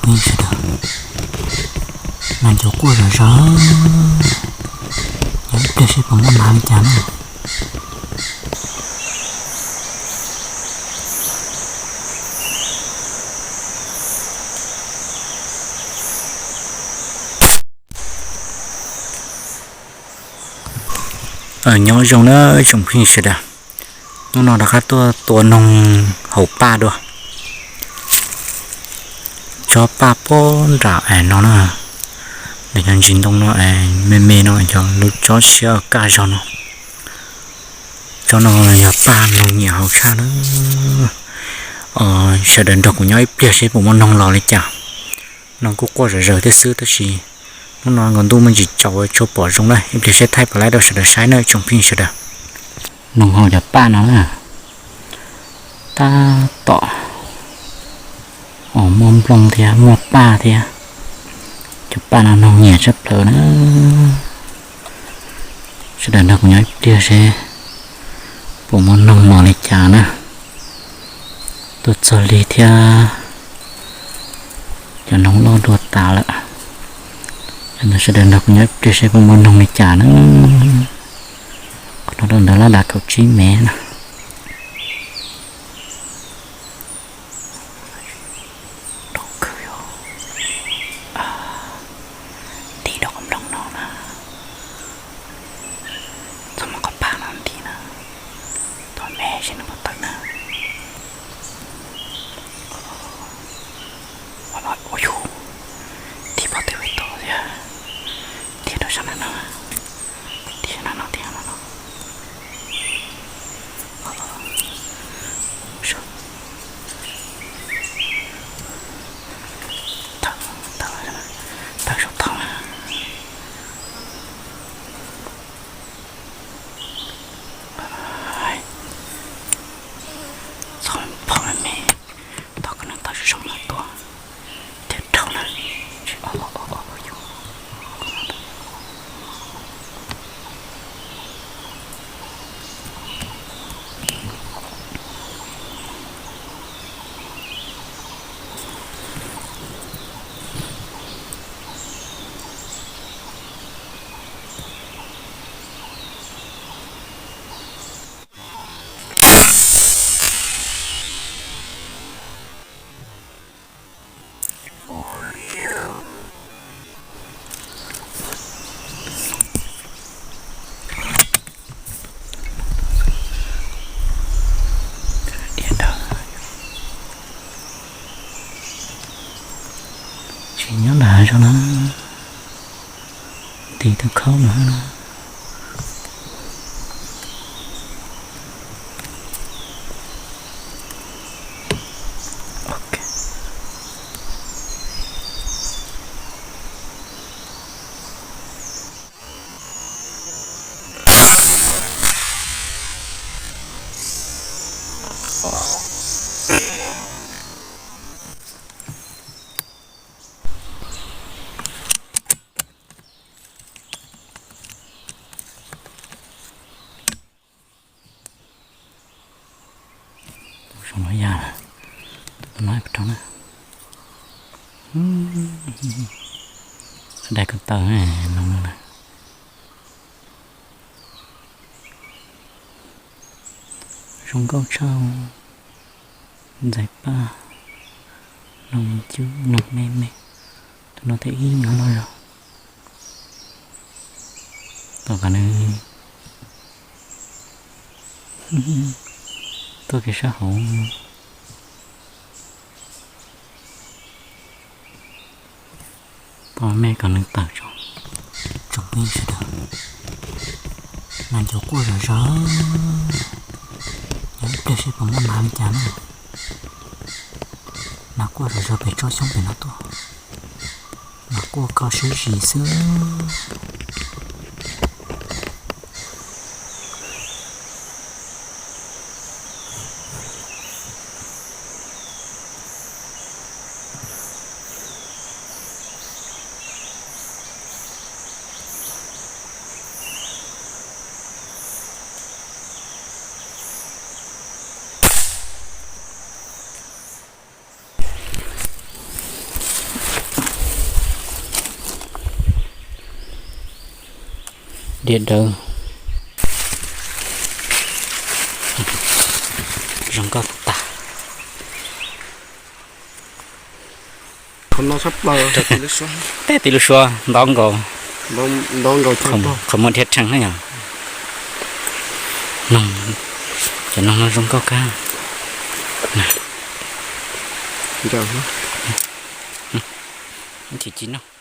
Phooj ywg sawv daws, nas cov quaj zom zaws, nyob ib pliag seb puas muaj nas li cas na. Nyob zoo na tsoom phooj ywg sawv daws, hnub no rov qab tuaj tua noog haus paj dua. Tsob paj pob nram es no na, ntawm cov ntsis ntoo no es me me no, cov lub tsob siab kaj zog no. Tsob no yog paj noog nyiam haus tshaj na. Sawv daws nrog kuv nyob ib pliag seb puas muaj noog los li cas. No kuj quaj zom zaws thiab xwb tab sis hnub no nkawd ntuj muaj ntsis tsaus tsuas pom zoo na, ib pliag seb thaij pom lawm rau sawv daws saib na tsoom phooj ywg sawv daws. Noog haus cov paj no na, tab tom muaj nplooj thiab muaj paj thiab. Cov paj no noog nyiam tshaj plaws na. Sawv daws nrog kuv nyob ib pliag seb puas muaj noog los li cas na. Tuaj txog lig thiab, cov noog loj dua tas lawm. Sawv daws nrog kuv nyob ib pliag seb puas muaj noog li cas na. Qhov no rau ntawd laj dav kaum tsib mev na. Nti rau qhov nplooj no na, txhob muab qhov paj no nti na, tua me seb nws puas tawm na. Ua yus, nti pov twg pem tod thiab, nti rau sab no na, nti sab no no, nti sab no no. Tawm, tawm, tawm saum tog na. Txhob pom me, tog koj nws tawm saum no tuaj thiab dhau na. Tsis nyob ntawm hav zoov na, nti tus khaub no. Tus no ya, tus no rau na. Dai ko taw no na. Zoo nkauj tshaj. Ntxais paj, noog cub, noog me me. Tus no thiaj ib nyuag loj zog. Tom qab nws tuaj kev sab hauv. Tos me kom nws tawm tso. Tsoom phooj ywg sawv daws, nas cov quaj zom zaws, nyob ib pliag seb puas muaj nas li cas na. Nas quaj zom zaws pem tsob xyoob pem no tuaj, nas quaj kho siab zis xwb. Diav dawb zoo nkauj tas. Tej tib lub suab nto nkaus, qhov muaj dhia rhees na yom. Noog, cov noog no zoo nkauj kawg. Tsis tsis no.